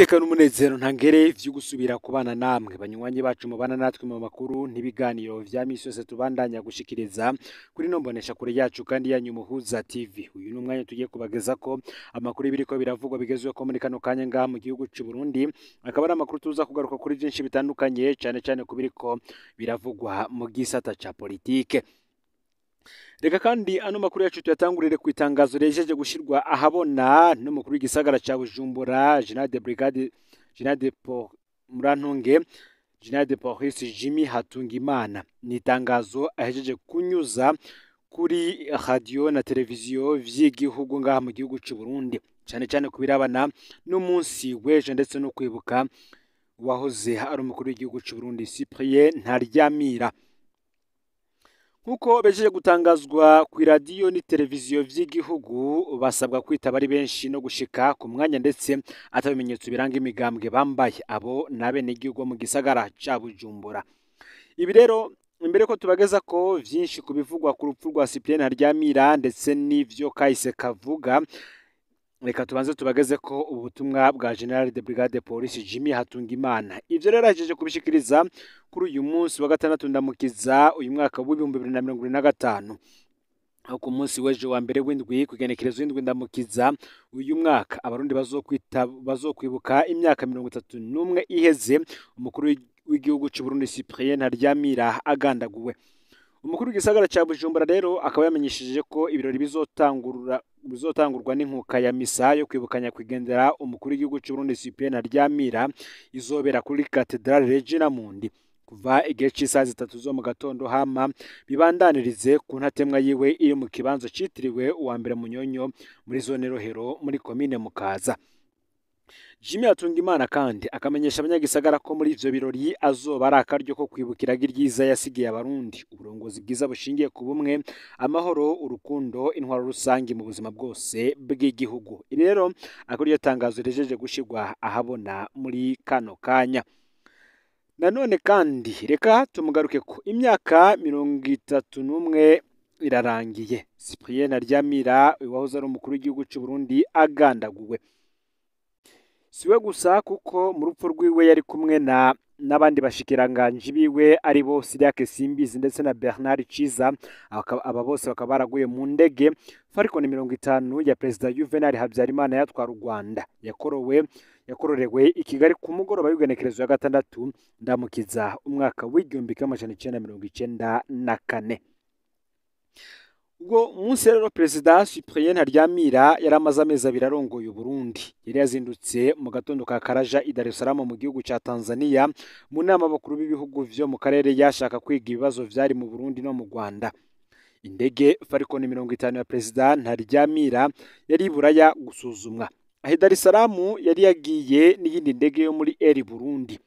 Niteka n'umunezero ntangere vyo gusubira kubana namwe banywanyi bacu mubana natwe mu makuru n'ibiganiro vya misi yose tubandanya gushikiriza kuri no mbonesha kure yacu kandi yanyu Muhuza TV. Uyu ni umwanya tugiye kubageza ko amakuru y'ibiriko biravugwa bigezweho muri kano kanya ngaha mu gihugu c'u Burundi, akaba ari amakuru tuza kugaruka kuri vyinshi bitandukanye, cane cane ku biriko biravugwa mu gisata ca politike. Reka kandi ano makuru yacu tuyatangurire ku itangazo rihejeje gushirwa ahabona n'umukuru w'igisagara ca Bujumbura, General de Brigade General de Murantunge General de Police Jimmy Hatungimana. Ni itangazo ahejeje kunyuza kuri radio na televiziyo vy'igihugu ngaha mu gihugu c'u Burundi, cane cane ku birabana n'umunsi w'ejo ndetse no kwibuka wahoze ari umukuru w'igihugu c'u Burundi Cyprien Ntaryamira. Nkuko bejeje gutangazwa ku iradiyo n'iteleviziyo vy'igihugu, basabwa kwitaba ari benshi no gushika ku mwanya ndetse atabimenyetso biranga imigambwe bambaye, abo n'abenegihugu bo mu gisagara ca Bujumbura. Ibi rero imbere ko tubageza ko vyinshi ku bivugwa ku rupfu rwa Cyprien Ntaryamira ndetse n'ivyo kahise kavuga, reka tubanze tubageze ko ubutumwa bwa General de Brigade Police Jimmy Hatungimana. Ivyo rero ahejeje kubishikiriza kuri uyu munsi wa gatandatu ndamukiza uyu mwaka w'2025, aho ku munsi w'ejo wa mbere w'indwi kugenekerezo w'indwi ndamukiza uyu mwaka abarundi bazokwibuka imyaka 31 iheze umukuru w'igihugu c'u Burundi Cyprien Ntaryamira agandaguwe. Umukuru w'igisagara ca Bujumbura rero akaba yamenyesheje ko ibirori bizotangurwa n'inkuka ya misa yo kwibukanya kwigendera umukuru w'igihugu c'u Burundi Cyprien Ntaryamira izobera kuri Cathedrale Regina Mundi kuva igihe c'isaha 3 zo mu gatondo, hama bibandanirize ku ntatemwa yiwe iri mu kibanza citiriwe uwa mbere Munyonyo muri zone Rohero muri komine Mukaza. Jimmy Hatungimana kandi akamenyesha abanyagisagara ko muri ivyo birori azoba ari akaryo ko kwibukira ryiza yasigiye abarundi, uburongozi bwiza bushingiye ku bumwe, amahoro, urukundo, intwaro rusangi mu buzima bwose bw'igihugu. Iri rero akaba ariyo tangazo rihejeje gushirwa ahabona muri kano kanya. Nanone kandi reka tumugaruke ko imyaka 31 irarangiye Cyprien Ntaryamira wahoze ari umukuru w'igihugu c'u Burundi agandaguwe. Siwe gusa kuko mu rupfu rwiwe yari kumwe na n'abandi bashikiranganji biwe ari bo Cyriaque Simbizi ndetse na Bernard Ciza, aba bose bakaba baraguye mu ndege Falcon 50 ya Perezida Juvenal Habyarimana yatwara u Rwanda, yakororewe i Kigali ku mugoroba w'igenekerezo ya gatandatu ndamukiza umwaka w'1994. Ubwo munsi rero Perezida Cyprien Ntaryamira yari amaze amezi abiri arongoye Burundi. Yari yazindutse mu gatondo ka Karaja i Dar es Salaam mu gihugu ca Tanzania mu nama bakuru b'ibihugu vyo mu karere yashaka kwiga ibibazo vyari mu Burundi no mu Rwanda. Indege Falcon 50 ya Perezida Ntaryamira yari iburaya gusuzumwa. Aho i Dar es Salaam yari yagiye n'iyindi ndege yo muri Air Burundi.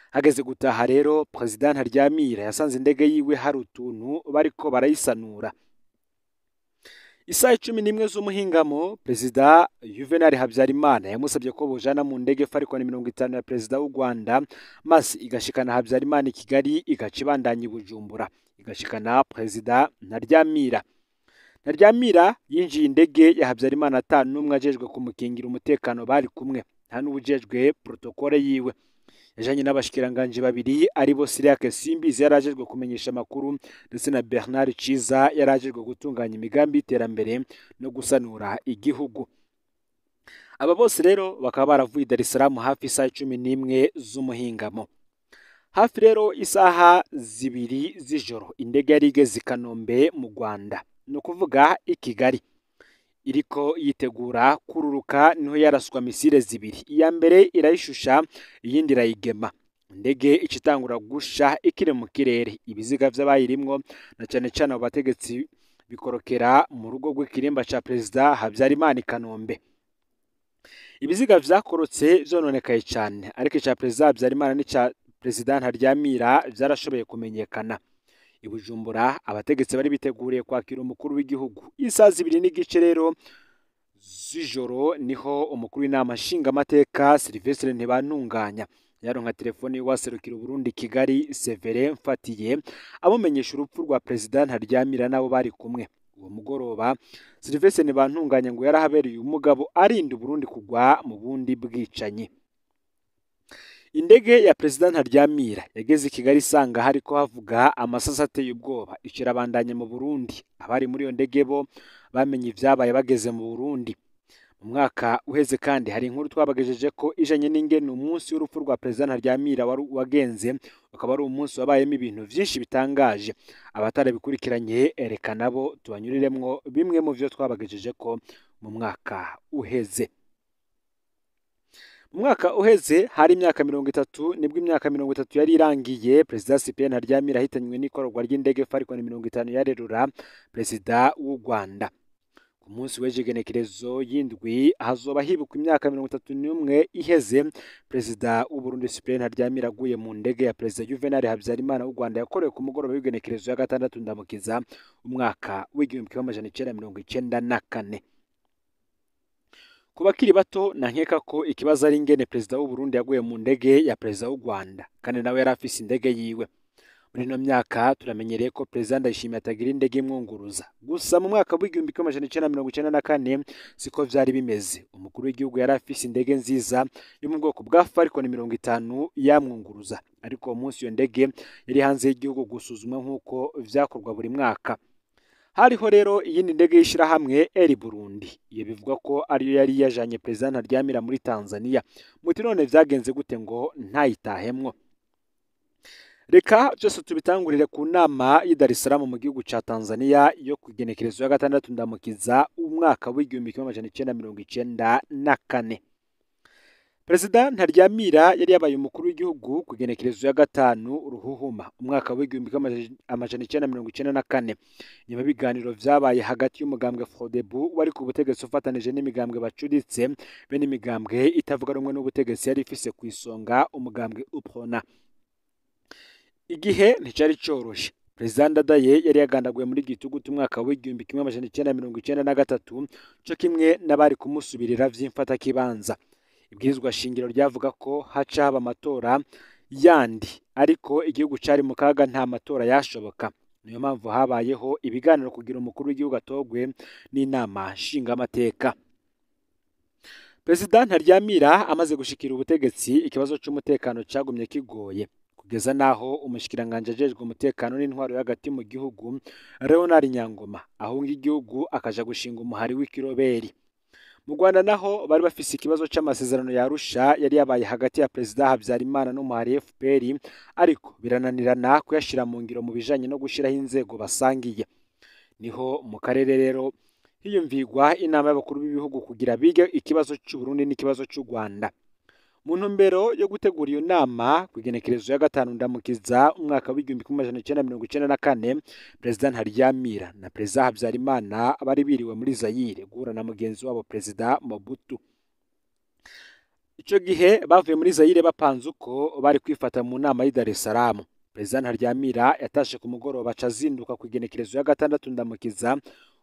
Hageze gutaha rero Perezida Ntaryamira yasanze indege yiwe hari utuntu bariko barayisanura. Isaha 11 z'umuhingamo Perezida Juvenal Habyarimana yamusabye ko bojana mu ndege Falcon 50 ya Perezida w'u Rwanda, maze igashikana Habyarimana i Kigali igaca ibandanya i Bujumbura igashikana Perezida Ntaryamira. Ntaryamira yinjiye indege ya Habyarimana ata n'umwe ajejwe kumukingira umutekano bari kumwe, nta n'uwujejwe protokole yiwe. Yajanye n'abashikiranganji babiri aribo Cyriaque Simbizi yari ajejwe kumenyesha amakuru ndetse na Bernard Ciza yari ajejwe gutunganya imigambi y'iterambere no gusanura igihugu. Aba bose rero bakaba baravuye i Dar es Salaam hafi isaha 11 z'umuhingamo. Hafi rero isaha 2 z'ijoro indege yari igeze i Kanombe mu Rwanda, ni ukuvuga i Kigali, iriko yitegura kururuka niho yaraswa misile 2. Iya mbere irayishusha, iyindi irayigema. Indege ica itangura gusha ikiri mu kirere, ibiziga vy'abayirimwo na cane cane abo bategetsi bikorokera mu rugo rw'ikirimba ca Perezida Habyarimana i Kanombe. Ibiziga vyakorotse vyononekaye cane, ariko ica Perezida Habyarimana n'ica Perezida Ntaryamira vyarashoboye kumenyekana. I Bujumbura abategetsi bari biteguriye kwakira umukuru w'igihugu. Isaha 2:15 rero z'ijoro niho umukuru w'inama nshingamateka Sylvestre Ntibantunganya yaronka telefone y'uwaserukira Burundi Kigali Severin Mfatiye amumenyesha urupfu rwa Perezida Ntaryamira n'abo bari kumwe. Uwo mugoroba Sylvestre Ntibantunganya ngo yarahabereye umugabo arinda Burundi kugwa mu bundi bwicanyi. Indege ya Perezida Ntaryamira yageze i Kigali isanga hariko havuga amasasi ateye ubwoba, ica irabandanya mu Burundi. Abari muri iyo ndege bo bamenye ivyabaye bageze mu Burundi. Mu mwaka uheze kandi hari inkuru twabagejeje ko ijanye n'ingene umunsi w'urupfu rwa Perezida Ntaryamira wari wagenze, ukaba ari umunsi wabayemo ibintu vyinshi bitangaje. Abatarabikurikiranye reka nabo tubanyuriremwo bimwe mu vyo twabagejeje ko mu mwaka uheze. Mu mwaka uheze hari imyaka 30, nibwo imyaka 30 yari irangiye Perezida Cyprien Ntaryamira ahitanywe n'ikororwa ry'indege Falcon 50 yarerura Perezida w'u Rwanda. Ku munsi w'ejo y'indwi hazoba hibukwa imyaka 31 iheze Perezida w'u Burundi Cyprien Ntaryamira aguye mu ndege ya Perezida Juvenal Habyarimana w'u Rwanda yakorewe ku mugoroba w'igenekerezo ya 6 Ndamukiza umwaka w'1994. Ku bakiri bato nankeka ko ikibazo ari ingene Perezida w'u Burundi yaguye mu ndege ya Perezida w'u Rwanda, kandi nawe yari afise indege yiwe. Muri ino myaka turamenyereye ko Perezida Ndayishimiye atagira indege imwunguruza. Gusa mu mwaka w'1994 siko vyari bimeze. Umukuru w'igihugu yari afise indege nziza yo mu bwoko bwa Falcon 50 yamwunguruza, ariko uwo munsi iyo ndege yari hanze y'igihugu gusuzumwa nk'uko vyakorwa buri mwaka. Hariho rero iyindi ndege y'ishirahamwe Air Burundi, iyo bivugwa ko ariyo yari yajanye Perezida Ntaryamira muri Tanzania. Muti none vyagenze gute ngo ntayitahemwo? Reka byose tubitangurire ku nama y'i Dar es Salaam mu gihugu ca Tanzania yo ku igenekerezo ya 6 Ndamukiza umwaka w'1994. Perezida Ntaryamira yari yabaye umukuru w'igihugu ku igenekerezo ya 5 Ruhuhuma umwaka w'1994, nyuma y'ibiganiro vyabaye hagati y'umugambwe Frodebu wari ku butegetsi ufatanije n'imigambwe bacuritse be n'imigambwe itavuga rumwe n'ubutegetsi yari ifise ku isonga umugambwe UPRONA. Igihe nticari coroshe. Perezida Ndadaye yari yagandaguye muri Gitugutu umwaka w'1993 co kimwe n'abari kumusubirira vy'imfatakibanza. Ibwirizwa shingiro ryavuga ko haca haba amatora yandi, ariko igihugu cari mu kaga nta matora yashoboka. Niyo mpamvu habayeho ibiganiro kugira umukuru w'igihugu atogwe n'inama nshingamateka. Perezida Ntaryamira amaze gushikira ubutegetsi, ikibazo c'umutekano cagumye kigoye, kugeza naho umushikiranganje ajejwe umutekano n'intwaro y'agati mu gihugu Leonard Nyangoma ahunga igihugu akaja gushinga umuhari w'ikiroberi. Mu Rwanda naho bari bafise ikibazo c'amasezerano ya Arusha yari yabaye hagati ya Perezida Habyarimana n'umuhari FPR, ariko birananirana kuyashira mu ngiro mu bijanye no gushiraho inzego basangiye. Niho mu karere rero hiyumvigwa inama y'abakuru b'ibihugu kugira bige ikibazo c'u Burundi n'ikibazo c'u Rwanda. Mu ntumbero yo gutegura iyo nama ku igenekerezo ya 5 Ndamukiza umwaka w'1994, Perezida Ntaryamira na Perezida Habyarimana bari biriwe muri Zaire guhura na mugenzi wabo Perezida Mobutu. Ico gihe bavuye muri Zaire bapanze uko bari kwifata mu nama y'i Dar es Salaam. Perezida Ntaryamira yatashe ku mugoroba aca azinduka ku igenekerezo ya 6 Ndamukiza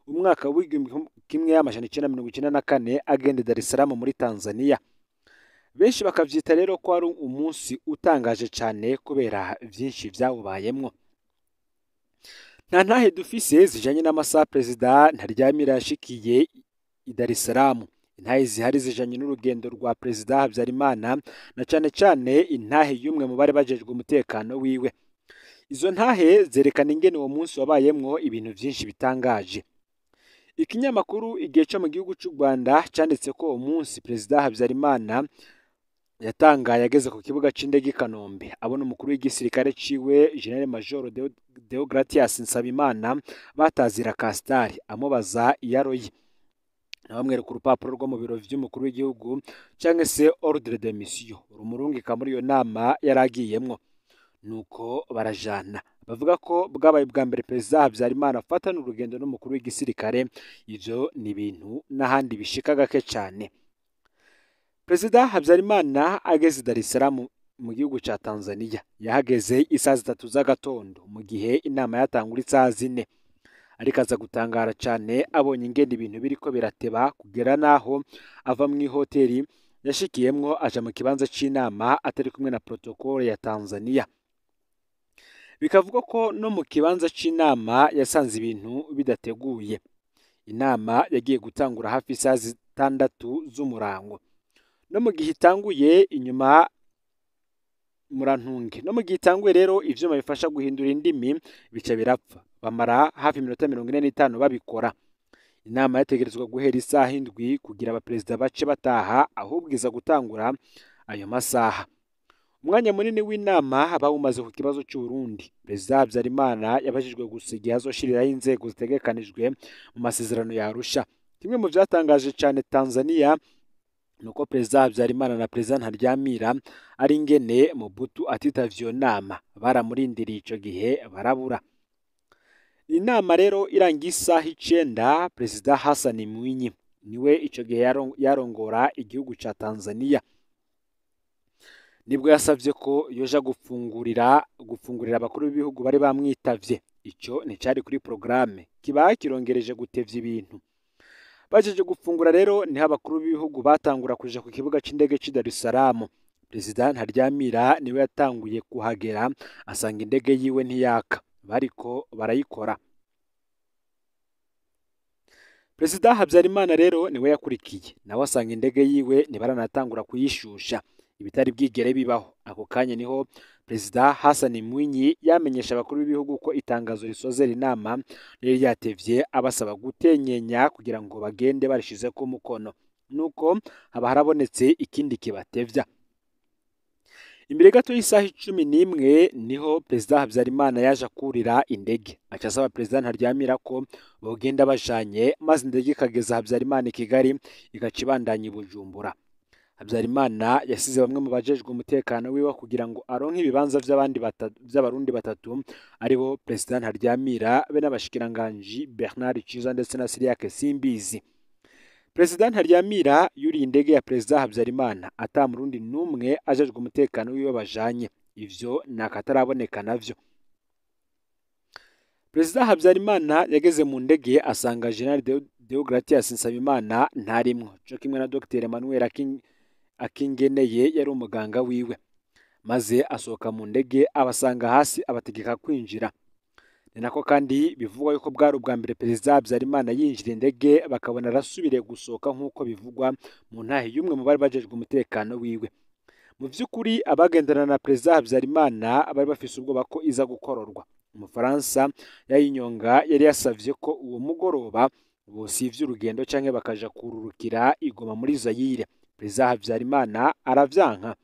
umwaka w'1994 agenda i Dar es Salaam muri Tanzania. Benshi bakavyita rero ko ari umunsi utangaje cane kubera vyinshi vyawubayemwo. Nta ntahe dufise zijanye n'amasaha Perezida Ntaryamira yashikiye i Dar es Salaam. Intahe zihari zijanye n'urugendo rwa Perezida Habyarimana na cane cane intahe y'umwe mu bari bajejwe umutekano wiwe. Izo ntahe zerekana ingene uwo munsi wabayemwo ibintu vyinshi bitangaje. Ikinyamakuru Igihe co mu gihugu c'u Rwanda canditse ko uwo munsi Perezida Habyarimana yatangaye ageze ku kibuga c'indege i Kanombe abona umukuru w'igisirikare ciwe General Major Deogratias Nsabimana batazira Castari amubaza iyaroye, nawe amwereka urupapuro rwo mu biro vy'umukuru w'igihugu canke se ordre de mission rumurungika muri iyo nama yaragiyemwo. Nuko barajana bavuga ko bwabaye bwa mbere Perezida Habyarimana afatana urugendo n'umukuru w'igisirikare. Ivyo ni ibintu n'ahandi bishika gake cane. Perezida Habyarimana ageze i Dar es Salaam mu gihugu ca Tanzania yahageze isaha 3 z'agatondo mu gihe inama yatangura isaha 4. Ariko aza gutangara cane abonye ingene ibintu biriko birateba kugera naho ava mu ihoteli yashikiyemwo aja mu kibanza c'inama atari kumwe na protokole ya Tanzania. Bikavugwa ko no mu kibanza c'inama yasanze ibintu bidateguye. Inama yagiye gutangura hafi isaha 6 z'umurango. No mu gihe itanguye inyuma Murantunge no mu gihe itanguye rero ivyuma bifasha guhindura indimi bica birapfa, bamara hafi iminota 45 babikora. Inama yategerezwa guhera isaha 7 kugira abaperezida bace bataha, ahubwo iza gutangura ayo masaha. Umwanya munini w'inama bawumaze ku kibazo c'Uburundi. Perezida Habyarimana yabajijwe gusa igihe azoshiriraho inzego zitegekanijwe mu masezerano ya Arusha. Kimwe mu vyatangaje cane Tanzania nuko Perezida Habyarimana na Perezida Ntaryamira ari ingene Mobutu atitavye iyo nama, baramurindiriye ico gihe barabura. Inama rero irangiye isaha 9, Perezida Hassan Mwinyi niwe ico gihe yarongora igihugu ca Tanzania, nibwo yasavye ko yoja gufungurira abakuru b'ibihugu bari bamwitavye. Ico nticari kuri programme, kiba kirongereje gutevya ibintu. Bajeje gufungura rero niho abakuru b'ibihugu batangura kuja ku kibuga c'indege c'i Dar es Salaam. Perezida Ntaryamira niwe yatanguye kuhagera, asanga indege yiwe ntiyaka, bariko barayikora. Perezida Habyarimana rero niwe yakurikiye, nawe asanga indege yiwe ntibaranatangura kuyishusha, ibitari bwigere bibaho. Ako kanya niho Perezida Hassan Mwinyi yamenyesha abakuru b'ibihugu ko itangazo risozera inama riri ryatevye, abasaba gutenyenya kugira ngo bagende barishizeko umukono. Nuko haba harabonetse ikindi kibatevya. Imbere gato y'isaha 11 niho Perezida Habyarimana yaje kurira indege, aca asaba Perezida Ntaryamira ko bogenda bajanye, maze indege ikageza Habyarimana i Kigali igaca ibandanya i Bujumbura. Habyarimana yasize bamwe mu bajejwe umutekano wiwe kugira ngo aronke ibibanza vy'abandi vy'abarundi batatu, aribo Perezida Ntaryamira be n'abashikiranganji Bernard Ciza ndetse na Cyriaque Simbizi. Perezida Ntaryamira yuriye indege ya Perezida Habyarimana ata murundi n'umwe ajejwe umutekano wiwe bajanye, ivyo nakataraboneka navyo. Perezida Habyarimana yageze mu ndege asanga General Deogratias Nsabimana ntarimwo, co kimwe na Dr Emmanuel Akingeneye yari umuganga wiwe, maze asohoka mu ndege abasanga hasi abategeka kwinjira. Ni nako kandi bivugwa yuko bwari ubwa mbere Perezida Habyarimana yinjira indege bakabona arasubiriye gusohoka, nk'uko bivugwa mu ntahe y'umwe mu bari bajejwe umutekano wiwe. Mu vy'ukuri abagendana na Perezida Habyarimana bari bafise ubwoba ko iza gukororwa. Umufaransa yayinyonga yari yasavye ko uwo mugoroba bosivye urugendo canke bakaja kururukira igoma muri Zaire. Perezida Habyarimana aravyanka.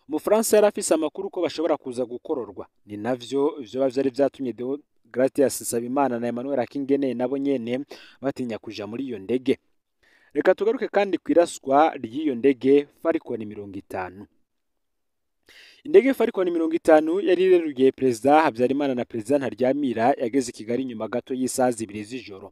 Umufaransa yari afise amakuru ko bashobora kuza gukororwa, ni navyo vyoba vyari vyatumye Deogratias Nsabimana na Emmanuel Akingeneye nabo nyene batinya kuja muri iyo ndege. Reka tugaruke kandi kwiraswa ry'iyo ndege Falcon 50. Indege Falcon 50 yari ireruye Perezida Habyarimana na Perezida Ntaryamira yageze i Kigali nyuma gato y'isaha 2 z'ijoro.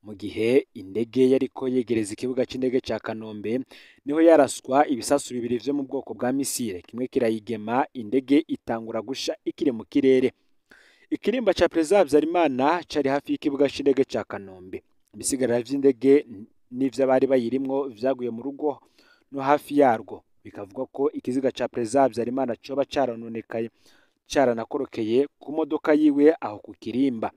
Mu gihe indege yariko yegereza ikibuga c'indege ca Kanombe, niho yaraswa ibisasu bibiri vyo mu bwoko bwa misile, kimwe kirayigema, indege itangura gusha ikiri mu kirere. Ikirimba ca Perezida Habyarimana cari hafi y'ikibuga c'indege ca Kanombe. Ibisigarira vy'indege n'ivy'abari bayirimwo vyaguye mu rugo no hafi yarwo. Bikavugwa ko ikiziga ca Perezida Habyarimana coba caranonekaye, caranakorokeye ku modoka yiwe aho ku kirimba.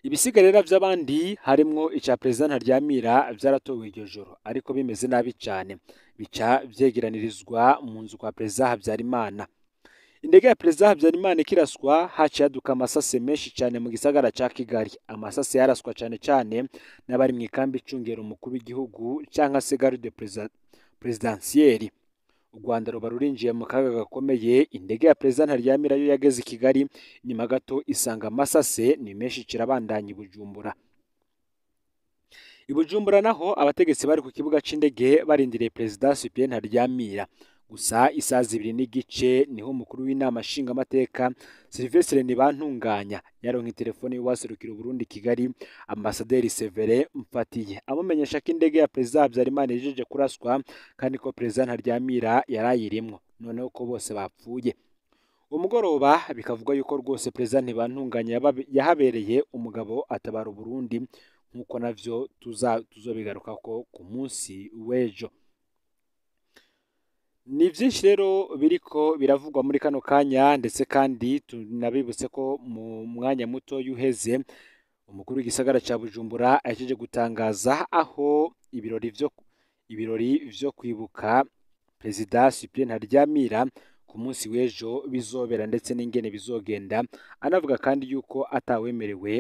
Ibisigarira vy'abandi harimwo ica Perezida Ntaryamira vyaratowe iryo joro, ariko bimeze nabi cane, bica vyegeranirizwa mu nzu kwa Perezida Habyarimana. Indege ya Perezida Habyarimana ikiraswa haciye haduka amasase menshi cane mu gisagara ca Kigali. Amasase yaraswa cane cane n'abari mw'ikambi icungera umukuru w'igihugu canke se garde presidentielle. U Rwanda ruba rurinjiye mu kaga gakomeye. Indege ya Perezida Ntaryamira yo yageze i Kigali nyuma gato isanga amasase ni menshi kirabandanya i Bujumbura. I Bujumbura naho abategetsi bari ku kibuga c'indege barindiriye Perezida Cyprien Ntaryamira. Gusa isaha 2:15 niho umukuru w'inama nshingamateka Sylvestre Ntibantunganya yaronka telefone y'uwaserukira Burundi Kigali, Ambasaderi Severin Mfatiye, amumenyesha ko indege ya Perezida Habyarimana ijeje kuraswa kandi ko Perezida Ntaryamira yarayirimwo, noneho ko bose bapfuye. Uwo mugoroba bikavugwa yuko rwose Perezida Ntibantunganya yahabereye umugabo atabara Burundi, nkuko navyo tuzobigarukako ku munsi w'ejo. Ni vyinshi rero biriko biravugwa muri kano kanya, ndetse kandi tunabibutse ko mu mwanya muto yuheze umukuru w'igisagara ca Bujumbura ahejeje gutangaza aho ibirori vyo kwibuka Perezida Cyprien Ntaryamira ku munsi w'ejo bizobera ndetse n'ingene bizogenda, anavuga kandi yuko atawemerewe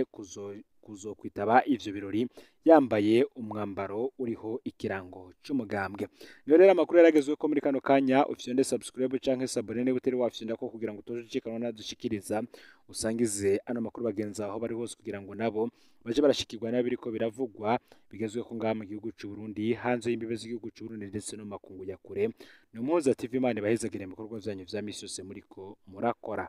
kuzokwitaba ivyo birori yambaye umwambaro uriho ikirango c'umugambwe. Niyo rero amakuru yaragezweho muri kano kanya. Ufyonde subscribe canke s'abonner niba utari wafyonda ko kugira ngo utoje nadushikiriza, usangize ano makuru bagenzi aho bari hose kugira ngo nabo baje barashikirwa n'abiriko biravugwa bigezweho ngaha mu gihugu c'u Burundi, hanze y'imbibe z'igihugu c'u Burundi ndetse no mu makungu ya kure. Ni Umuhuza TV, Imana ibahezagire mu bikorwa vyanyu vya misi yose muriko murakora.